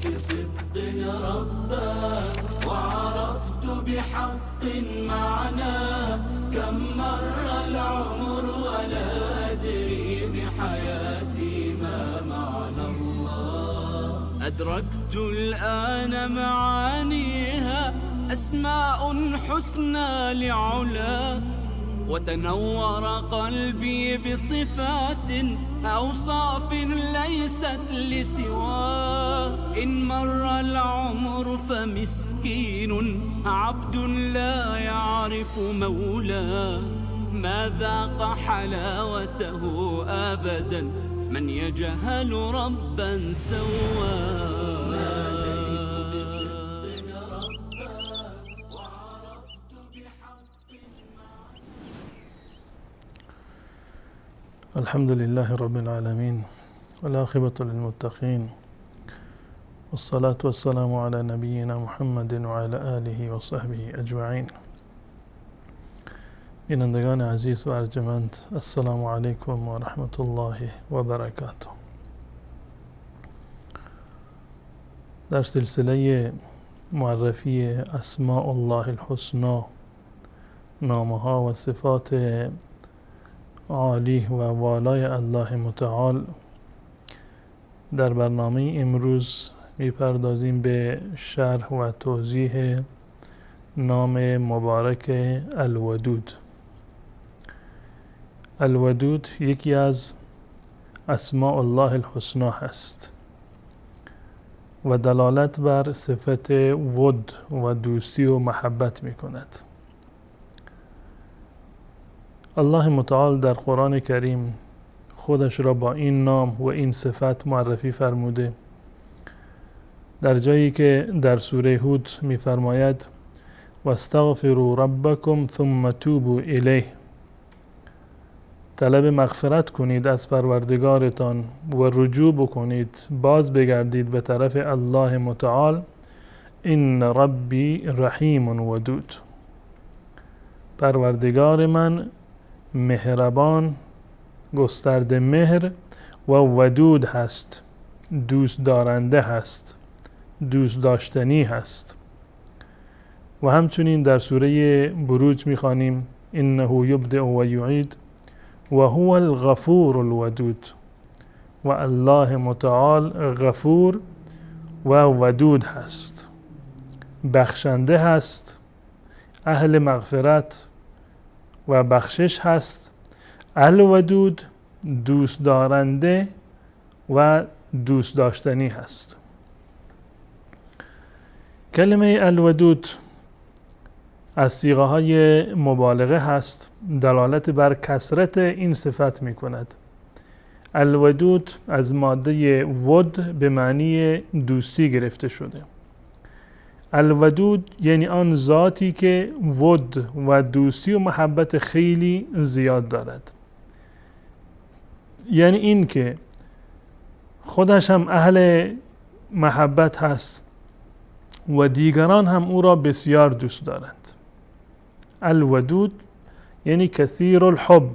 بصدق ربا وعرفت بحق معنى كم مر العمر ولا أدري بحياتي ما معنى الله. أدركت الآن معانيها أسماء حسنى لعلا، وتنور قلبي بصفات أوصاف ليست لسواه. إن مر العمر فمسكين عبد لا يعرف مولاه، ما ذاق حلاوته أبدا من يجهل ربا سواه. الحمد لله رب العالمين، والعاقبة للمتقين، والصلاة والسلام على نبینا محمد وعلى آله وصحبه اجمعین. بینندگان عزیز و ارجمند، السلام علیکم و رحمت الله و برکاته. در سلسله معرفی اسماء الله الحسنا، نامها و صفات عالی و والای الله متعال، در برنامه امروز میپردازیم به شرح و توضیح نام مبارک الودود. الودود یکی از اسماء الله الحسنا هست و دلالت بر صفت ود و دوستی و محبت میکند. الله متعال در قرآن کریم خودش را با این نام و این صفت معرفی فرموده. در جایی که در سوره هود می‌فرماید واستغفروا ربکم ثم توبوا الیه، طلب مغفرت کنید از پروردگارتان و رجوع بکنید، باز بگردید به طرف الله متعال، ان ربی رحیم ودود، پروردگار من مهربان، گسترده مهر و ودود هست، دوست دارنده هست، دوست داشتنی هست. و همچنین در سوره بروج میخوانیم انه یبدع و یعید و هو الغفور الودود، و الله متعال غفور و ودود هست، بخشنده هست، اهل مغفرت و بخشش هست. الودود دوست دارنده و دوست داشتنی هست. کلمه الودود از صیغه های مبالغه هست، دلالت بر کثرت این صفت می کند. الودود از ماده ود به معنی دوستی گرفته شده. الودود یعنی آن ذاتی که ود و دوستی و محبت خیلی زیاد دارد، یعنی این که خودش هم اهل محبت هست و دیگران هم او را بسیار دوست دارند. الودود یعنی کثیر الحب،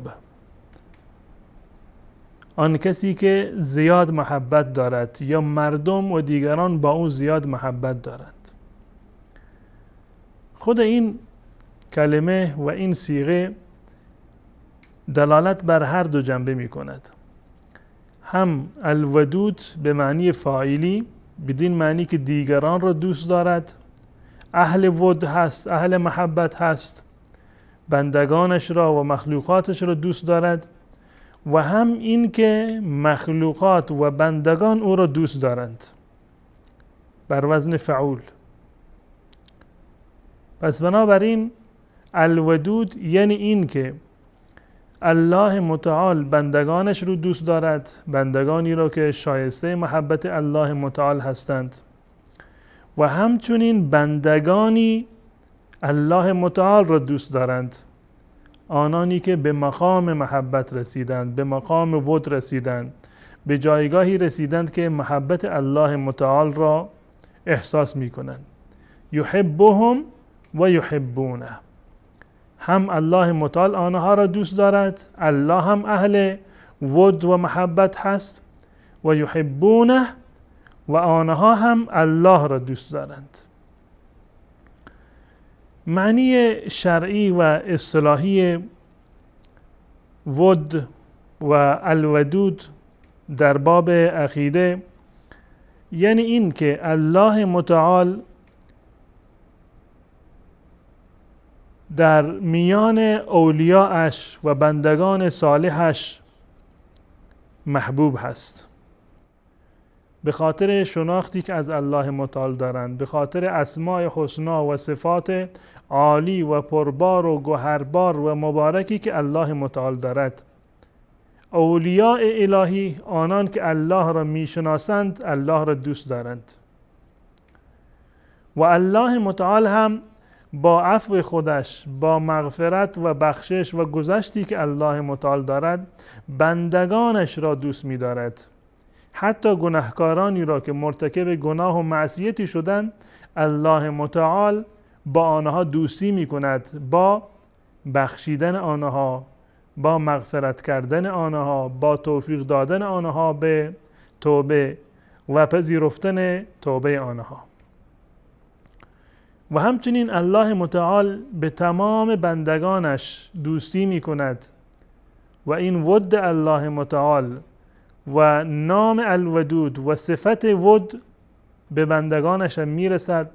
آن کسی که زیاد محبت دارد یا مردم و دیگران با او زیاد محبت دارند. خود این کلمه و این صیغه دلالت بر هر دو جنبه می کند. هم الودود به معنی فاعلی، بدین معنی که دیگران را دوست دارد، اهل ود هست، اهل محبت هست، بندگانش را و مخلوقاتش را دوست دارد، و هم این که مخلوقات و بندگان او را دوست دارند، بر وزن فعول. پس بنابراین الودود یعنی این که الله متعال بندگانش رو دوست دارد، بندگانی را که شایسته محبت الله متعال هستند، و همچنین بندگانی الله متعال را دوست دارند، آنانی که به مقام محبت رسیدند، به مقام ود رسیدند، به جایگاهی رسیدند که محبت الله متعال را احساس میکنند. یحبهم و یحبونه، هم الله متعال آنها را دوست دارد، الله هم اهل ود و محبت هست، و یحبونه و آنها هم الله را دوست دارند. معنی شرعی و اصطلاحی ود و الودود در باب عقیده یعنی این که الله متعال در میان اولیاءش و بندگان صالحش محبوب هست، به خاطر شناختی که از الله متعال دارند، به خاطر اسماء حسنا و صفات عالی و پربار و گوهربار و مبارکی که الله متعال دارد. اولیاء الهی، آنان که الله را میشناسند، الله را دوست دارند و الله متعال هم با عفو خودش، با مغفرت و بخشش و گذشتی که الله متعال دارد، بندگانش را دوست می‌دارد. حتی گناهکارانی را که مرتکب گناه و معصیتی شدند، الله متعال با آنها دوستی می‌کند، با بخشیدن آنها، با مغفرت کردن آنها، با توفیق دادن آنها به توبه و پذیرفتن توبه آنها. و همچنین الله متعال به تمام بندگانش دوستی می کند و این ود الله متعال و نام الودود و صفت ود به بندگانش هم می رسد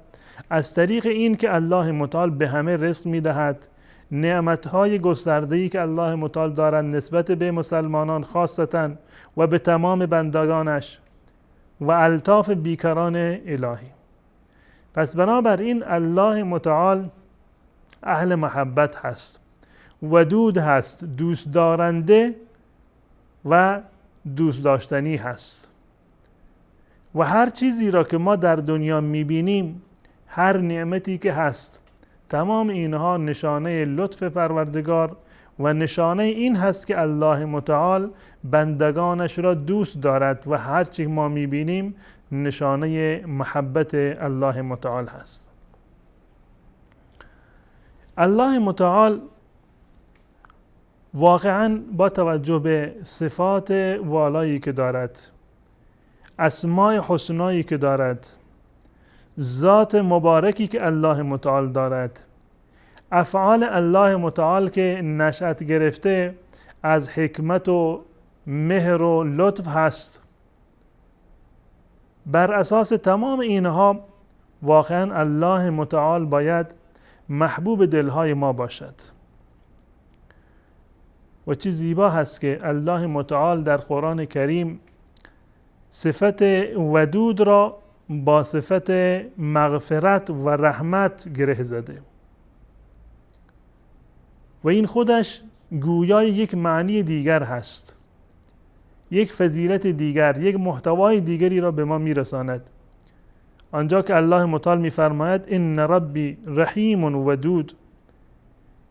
از طریق این که الله متعال به همه رزق می دهد، نعمتهای گسترده‌ای که الله متعال دارد نسبت به مسلمانان خاصتا و به تمام بندگانش و الطاف بیکران الهی. پس بنابراین الله متعال اهل محبت هست، ودود هست، دوست دارنده و دوست داشتنی هست. و هر چیزی را که ما در دنیا میبینیم، هر نعمتی که هست، تمام اینها نشانه لطف پروردگار و نشانه این هست که الله متعال بندگانش را دوست دارد و هر چی ما میبینیم نشانه محبت الله متعال هست. الله متعال واقعا با توجه به صفات والایی که دارد، اسماء حسنایی که دارد، ذات مبارکی که الله متعال دارد، افعال الله متعال که نشأت گرفته از حکمت و مهر و لطف هست، بر اساس تمام اینها واقعا الله متعال باید محبوب دلهای ما باشد. و چه زیبا هست که الله متعال در قرآن کریم صفت ودود را با صفت مغفرت و رحمت گره زده و این خودش گویای یک معنی دیگر هست، یک فضیلت دیگر، یک محتوای دیگری را به ما میرساند. آنجا که الله متعال میفرماید ان ربی رحیم ودود،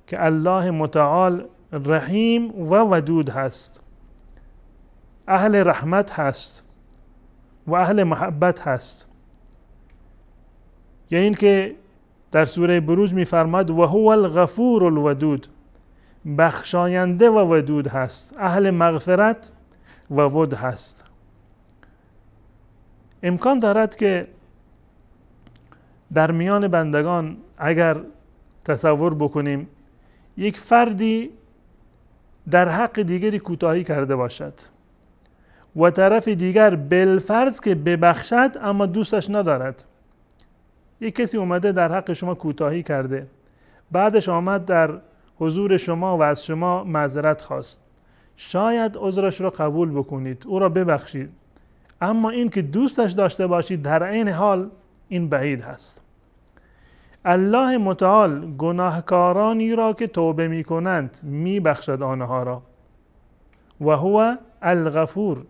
که الله متعال رحیم و ودود هست، اهل رحمت هست و اهل محبت هست. یعنی اینکه در سوره بروج میفرماد و هو الغفور الودود، بخشاینده و ودود هست، اهل مغفرت و ود هست. امکان دارد که در میان بندگان اگر تصور بکنیم یک فردی در حق دیگری کوتاهی کرده باشد و طرف دیگر بالفرض که ببخشد اما دوستش ندارد. یک کسی اومده در حق شما کوتاهی کرده، بعدش آمد در حضور شما و از شما معذرت خواست، شاید عذرش را قبول بکنید، او را ببخشید، اما این که دوستش داشته باشید در عین حال این بعید هست. الله متعال گناهکارانی را که توبه می کنند می بخشد آنها را. و هو الغفور،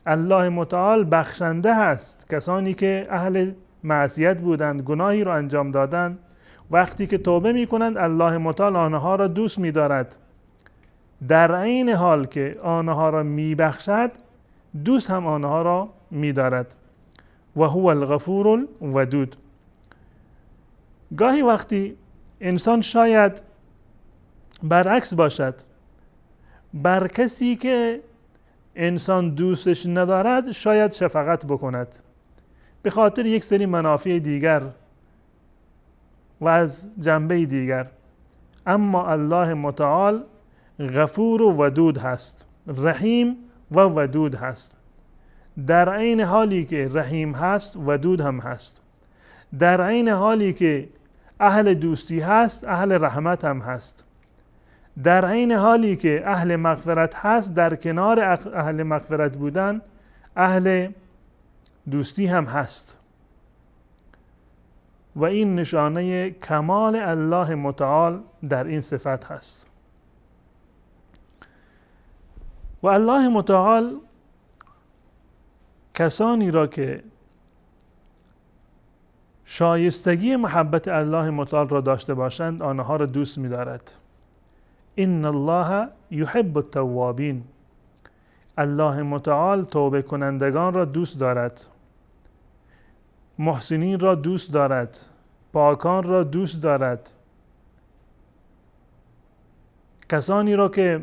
الله متعال بخشنده هست. کسانی که اهل معصیت بودند، گناهی را انجام دادند، وقتی که توبه می کنند الله متعال آنها را دوست می دارد. در عین حال که آنها را می بخشد، دوست هم آنها را می دارد. و هو الغفور الودود. گاهی وقتی انسان شاید برعکس باشد، بر کسی که انسان دوستش ندارد شاید شفقت بکند، به خاطر یک سری منافع دیگر و از جنبه دیگر. اما الله متعال غفور و ودود هست، رحیم و ودود هست. در عین حالی که رحیم هست، ودود هم هست. در عین حالی که اهل دوستی هست، اهل رحمت هم هست. در عین حالی که اهل مغفرت هست، در کنار اهل مغفرت بودن اهل دوستی هم هست. و این نشانه کمال الله متعال در این صفت هست. و الله متعال کسانی را که شایستگی محبت الله متعال را داشته باشند، آنها را دوست می‌دارد. ان الله یحب التوابین. الله متعال توبه کنندگان را دوست دارد، محسنین را دوست دارد، پاکان را دوست دارد، کسانی را که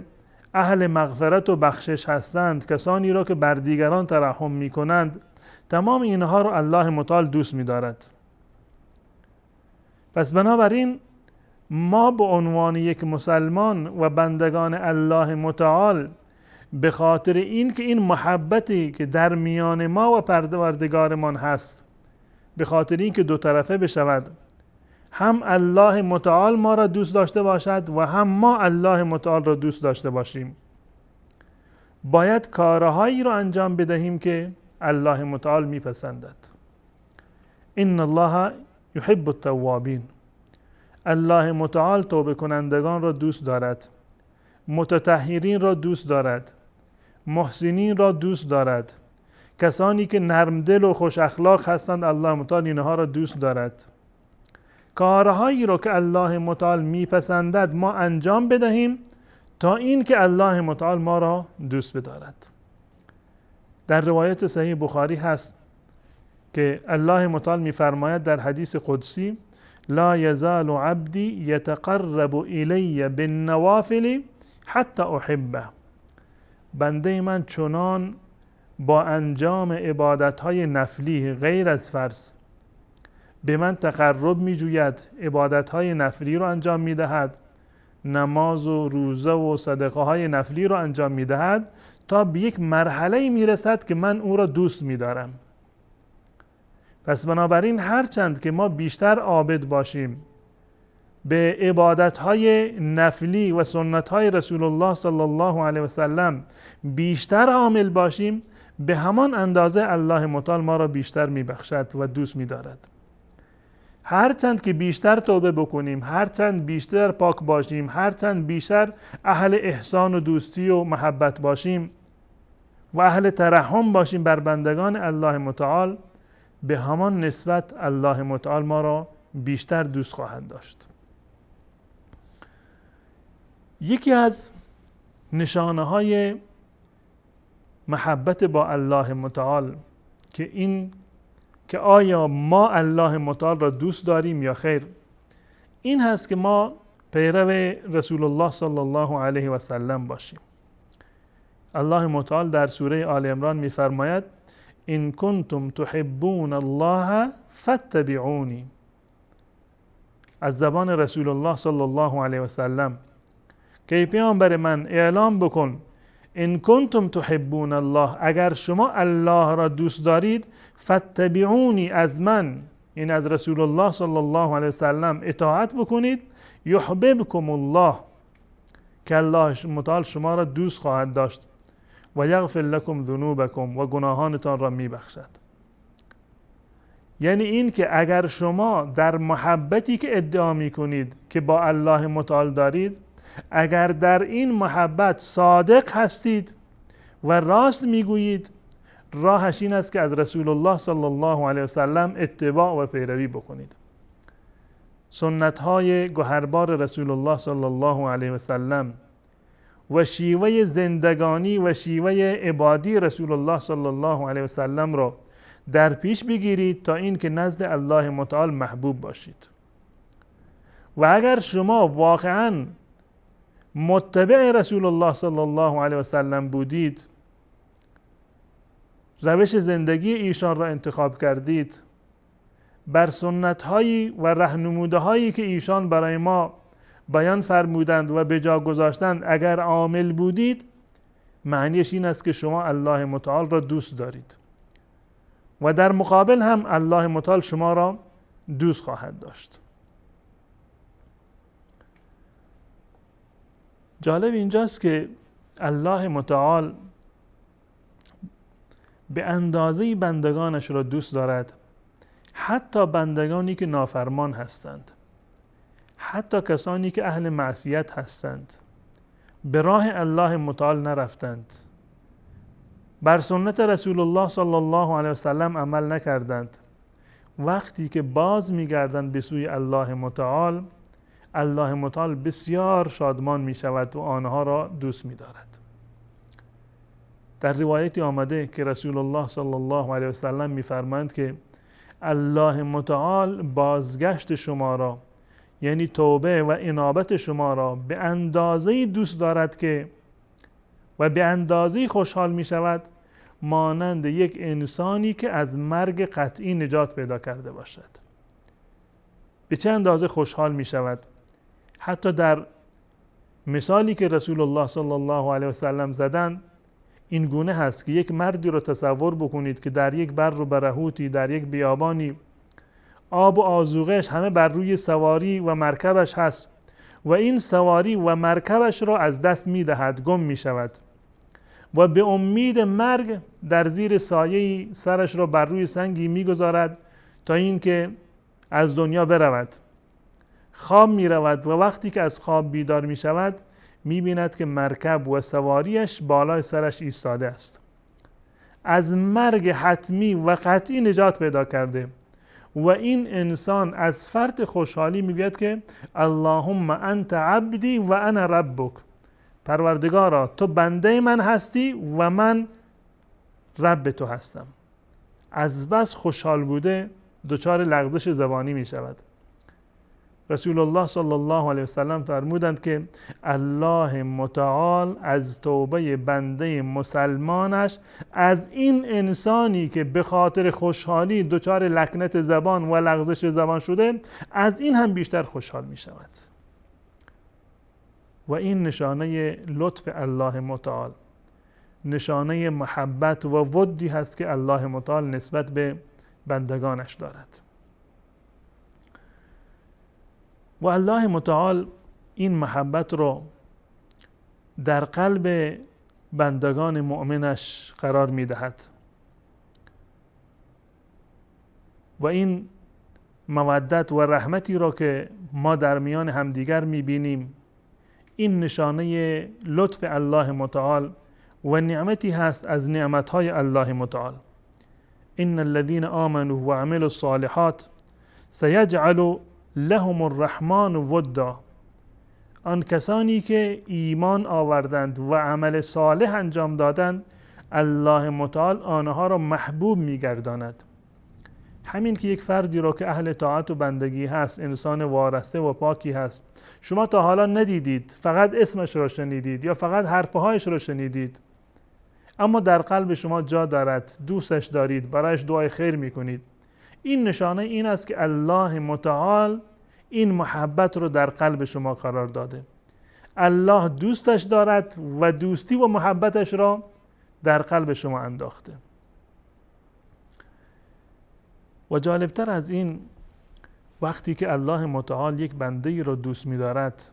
اهل مغفرت و بخشش هستند، کسانی را که بر دیگران ترحم می کنند، تمام اینها را الله متعال دوست می دارد. پس بنابراین ما به عنوان یک مسلمان و بندگان الله متعال، به خاطر این که این محبتی که در میان ما و پروردگارمان هست، به خاطر این که دو طرفه بشود، هم الله متعال ما را دوست داشته باشد و هم ما الله متعال را دوست داشته باشیم، باید کارهایی را انجام بدهیم که الله متعال میپسندد. ان الله یحب التوابین. الله متعال توبه کنندگان را دوست دارد، متطهرین را دوست دارد، محسنین را دوست دارد، کسانی که نرم دل و خوش اخلاق هستند الله متعال اینها را دوست دارد. کارهایی را که الله متعال میپسندد ما انجام بدهیم تا این که الله متعال ما را دوست بدارد. در روایت صحیح بخاری هست که الله متعال میفرماید در حدیث قدسی: لا یزال عبدی یتقرب الی بالنوافل حتی احبه. بنده من چنان با انجام عبادت‌های نفلی غیر از فرض به من تقرب می‌جوید، عبادت‌های نفلی رو انجام می‌دهد، نماز و روزه و صدقه‌های نفلی رو انجام می‌دهد، تا به یک مرحله‌ای می‌رسد که من او را دوست می‌دارم. پس بنابراین هرچند که ما بیشتر عابد باشیم، به عبادت‌های نفلی و سنت‌های رسول الله صلی الله علیه و سلم بیشتر عامل باشیم، به همان اندازه الله متعال ما را بیشتر می‌بخشد و دوست می‌دارد. هرچند که بیشتر توبه بکنیم، هرچند بیشتر پاک باشیم، هرچند بیشتر اهل احسان و دوستی و محبت باشیم و اهل ترحم باشیم بر بندگان الله متعال، به همان نسبت الله متعال ما را بیشتر دوست خواهد داشت. یکی از نشانه های محبت با الله متعال که این که آیا ما الله متعال را دوست داریم یا خیر، این هست که ما پیرو رسول الله صلی الله علیه و سلم باشیم. الله متعال در سوره آل عمران می‌فرماید: ان کنتم تحبون الله فاتبعونی. از زبان رسول الله صلی الله علیه و سلم که پیامبر من اعلام بکن، ان کنتم تحبون الله، اگر شما الله را دوست دارید، فاتبعونی، از من، این از رسول الله صلی الله علیه و سلم اطاعت بکنید، یحببکم الله، که الله متعال شما را دوست خواهد داشت، و یغفر لکم ذنوبکم، و گناهانتان را میبخشد. یعنی این که اگر شما در محبتی که ادعا میکنید که با الله متعال دارید، اگر در این محبت صادق هستید و راست میگویید، راهش این است که از رسول الله صلی الله علیه وسلم اتباع و پیروی بکنید. سنت های گوهربار رسول الله صلی الله علیه وسلم و شیوه زندگانی و شیوه عبادی رسول الله صلی الله علیه وسلم را در پیش بگیرید تا اینکه نزد الله متعال محبوب باشید. و اگر شما واقعاً متبع رسول الله صلی الله علیه وسلم بودید، روش زندگی ایشان را انتخاب کردید، بر سنت‌هایی و رهنمودهایی که ایشان برای ما بیان فرمودند و به جا گذاشتند اگر عامل بودید، معنیش این است که شما الله متعال را دوست دارید و در مقابل هم الله متعال شما را دوست خواهد داشت. جالب اینجاست که الله متعال به اندازه بندگانش را دوست دارد، حتی بندگانی که نافرمان هستند، حتی کسانی که اهل معصیت هستند، به راه الله متعال نرفتند، بر سنت رسول الله صلی الله علیه وسلم عمل نکردند. وقتی که باز میگردند به سوی الله متعال، الله متعال بسیار شادمان میشود و آنها را دوست میدارد. در روایتی آمده که رسول الله صلی الله علیه وسلم میفرمایند که الله متعال بازگشت شما را، یعنی توبه و انابت شما را به اندازه‌ای دوست دارد که و به اندازه‌ای خوشحال می شود مانند یک انسانی که از مرگ قطعی نجات پیدا کرده باشد. به چه اندازه خوشحال می شود؟ حتی در مثالی که رسول الله صلی الله علیه وسلم زدن این گونه هست که یک مردی رو تصور بکنید که در یک بر و برهوتی، در یک بیابانی، آب و آذوقه‌اش همه بر روی سواری و مرکبش هست و این سواری و مرکبش را از دست میدهد، گم میشود و به امید مرگ در زیر سایه‌ای سرش را بر روی سنگی میگذارد تا اینکه از دنیا برود. خواب میرود و وقتی که از خواب بیدار میشود میبیند که مرکب و سواریش بالای سرش ایستاده است. از مرگ حتمی و قطعی نجات پیدا کرده و این انسان از فرط خوشحالی میگوید که اللهم انت عبدی و انا ربک، پروردگارا تو بنده من هستی و من رب تو هستم. از بس خوشحال بوده دچار لغزش زبانی می شود. رسول الله صلی الله علیه وسلم فرمودند که الله متعال از توبه بنده مسلمانش، از این انسانی که به خاطر خوشحالی دچار لکنت زبان و لغزش زبان شده، از این هم بیشتر خوشحال می شود. و این نشانه لطف الله متعال، نشانه محبت و ودی هست که الله متعال نسبت به بندگانش دارد. و الله متعال این محبت رو در قلب بندگان مؤمنش قرار میدهد و این مودت و رحمتی را که ما در میان همدیگر میبینیم، این نشانه لطف الله متعال و نعمتی هست از نعمتهای الله متعال. ان الذين آمنوا وعملوا الصالحات سیجعل لهم الرحمن ودا. آن کسانی که ایمان آوردند و عمل صالح انجام دادند، الله متعال آنها را محبوب میگرداند. همین که یک فردی را که اهل طاعت و بندگی هست، انسان وارسته و پاکی هست، شما تا حالا ندیدید، فقط اسمش را شنیدید یا فقط حرفهایش را شنیدید، اما در قلب شما جا دارد، دوستش دارید، برایش دعای خیر میکنید، این نشانه این است که الله متعال این محبت رو در قلب شما قرار داده. الله دوستش دارد و دوستی و محبتش را در قلب شما انداخته. و جالبتر از این، وقتی که الله متعال یک بنده‌ای را دوست می‌دارد،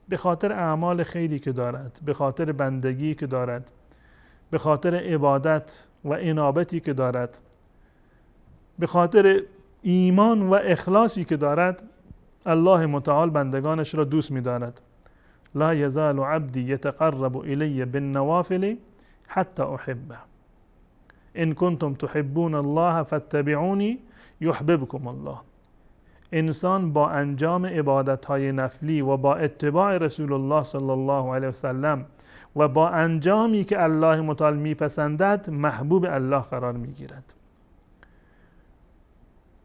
به خاطر اعمال خیری که دارد، به خاطر بندگی که دارد، به خاطر عبادت و انابتی که دارد، به خاطر ایمان و اخلاصی که دارد، الله متعال بندگانش را دوست می‌دارد. لا یزال عبدی یتقرب الی بالنوافل حتی احبه ان کنتم تحبون الله فاتبعونی یحببکم الله. انسان با انجام عبادت‌های نفلی و با اتباع رسول الله صلی الله علیه وسلم و با انجامی که الله متعال میپسندد، محبوب الله قرار میگیرد.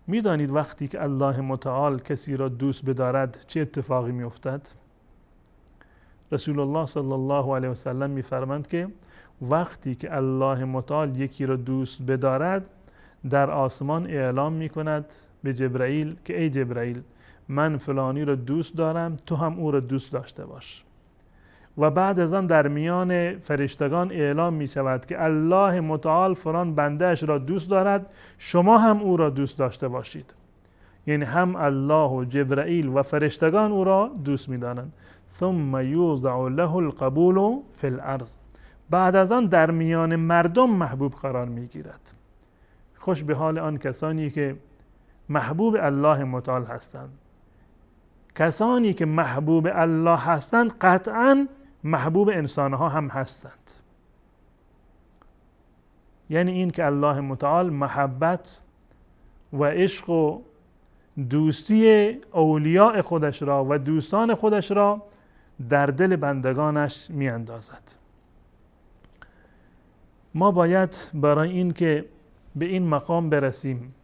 میدانید وقتی که الله متعال کسی را دوست بدارد چه اتفاقی میافتد؟ رسول الله صلی الله علیه وسلم میفرمند که وقتی که الله متعال یکی را دوست بدارد، در آسمان اعلام میکند به جبرئیل که ای جبرئیل، من فلانی را دوست دارم، تو هم او را دوست داشته باش. و بعد از آن در میان فرشتگان اعلام می شود که الله متعال فلان بنده اش را دوست دارد، شما هم او را دوست داشته باشید. یعنی هم الله و جبرئیل و فرشتگان او را دوست می دارند. ثم یوضع له القبول فی الارض. بعد از آن در میان مردم محبوب قرار می گیرد. خوش به حال آن کسانی که محبوب الله متعال هستند. کسانی که محبوب الله هستند قطعاً محبوب انسانها هم هستند. یعنی این که الله متعال محبت و عشق و دوستی اولیاء خودش را و دوستان خودش را در دل بندگانش می اندازد. ما باید برای این که به این مقام برسیم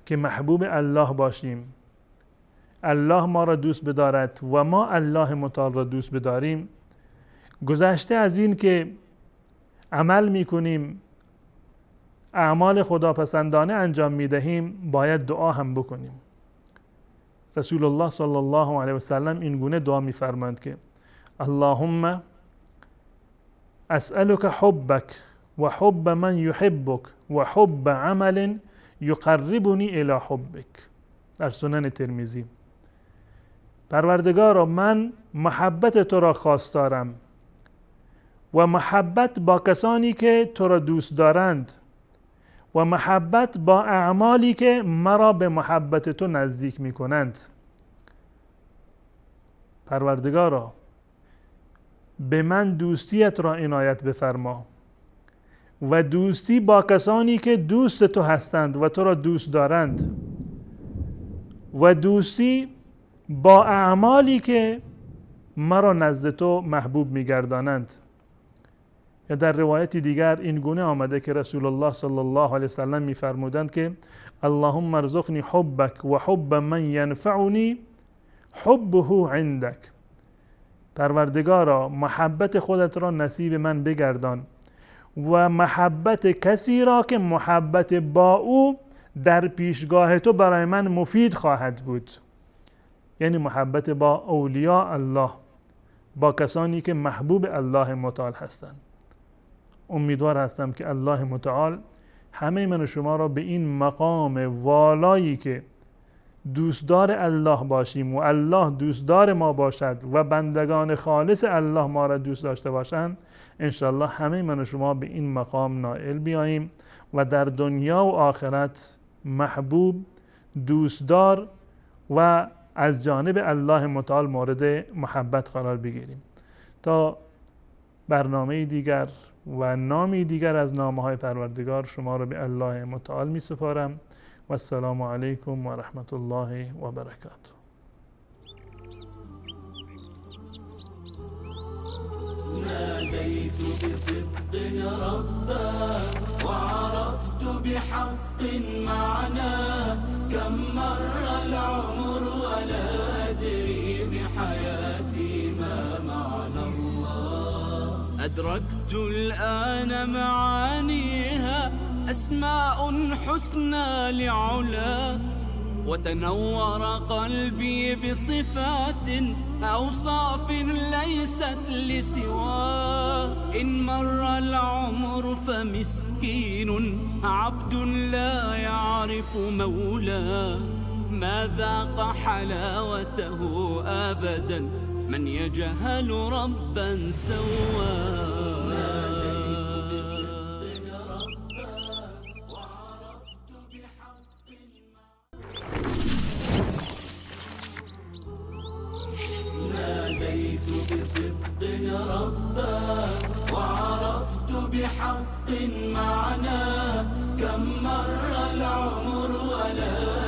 که محبوب الله باشیم، الله ما را دوست بدارد و ما الله متعال را دوست بداریم، گذشته از این که عمل میکنیم، اعمال خداپسندانه انجام میدهیم، باید دعا هم بکنیم. رسول الله صلی الله علیه و سلم این گونه دعا میفرماند که اللهم اسألك حبك و حب من یحبک و حب عمل یقربنی الی حبک. در سنن ترمذی. پروردگارا، من محبت تو را خواستارم و محبت با کسانی که تو را دوست دارند و محبت با اعمالی که مرا به محبت تو نزدیک می کنند. پروردگارا، به من دوستیت را عنایت بفرما و دوستی با کسانی که دوست تو هستند و تو را دوست دارند و دوستی با اعمالی که مرا نزد تو محبوب می‌گردانند. یا در روایت دیگر این گونه آمده که رسول الله صلی الله علیه وسلم می‌فرمودند که اللهم ارزقنی حبک و حب من ینفعنی حبه عندک. پروردگارا، محبت خودت را نصیب من بگردان و محبت کسی را که محبت با او در پیشگاه تو برای من مفید خواهد بود. یعنی محبت با اولیاء الله، با کسانی که محبوب الله متعال هستند. امیدوار هستم که الله متعال همه من و شما را به این مقام والایی که دوستدار الله باشیم و الله دوستدار ما باشد و بندگان خالص الله ما را دوست داشته باشند، انشاءالله همه من و شما به این مقام نائل بیاییم و در دنیا و آخرت محبوب، دوستدار و از جانب الله متعال مورد محبت قرار بگیریم. تا برنامه دیگر و نامی دیگر از نامه‌های پروردگار، شما را به الله متعال می سپارم. و السلام علیکم و رحمت الله و برکاته. ناديت بصدق ربا وعرفت بحق معنا، كم مر العمر ولا أدري بحياتي ما معنى الله. أدركت الآن معانيها، أسماء حسنى لعلا، وتنور قلبي بصفات أوصاف ليست لسواه. إن مر العمر فمسكين عبد لا يعرف مولاه، ما ذاق حلاوته أبدا من يجهل ربا سواه. بصدق ربا وعرفت بحق معنا، كم مر العمر ولا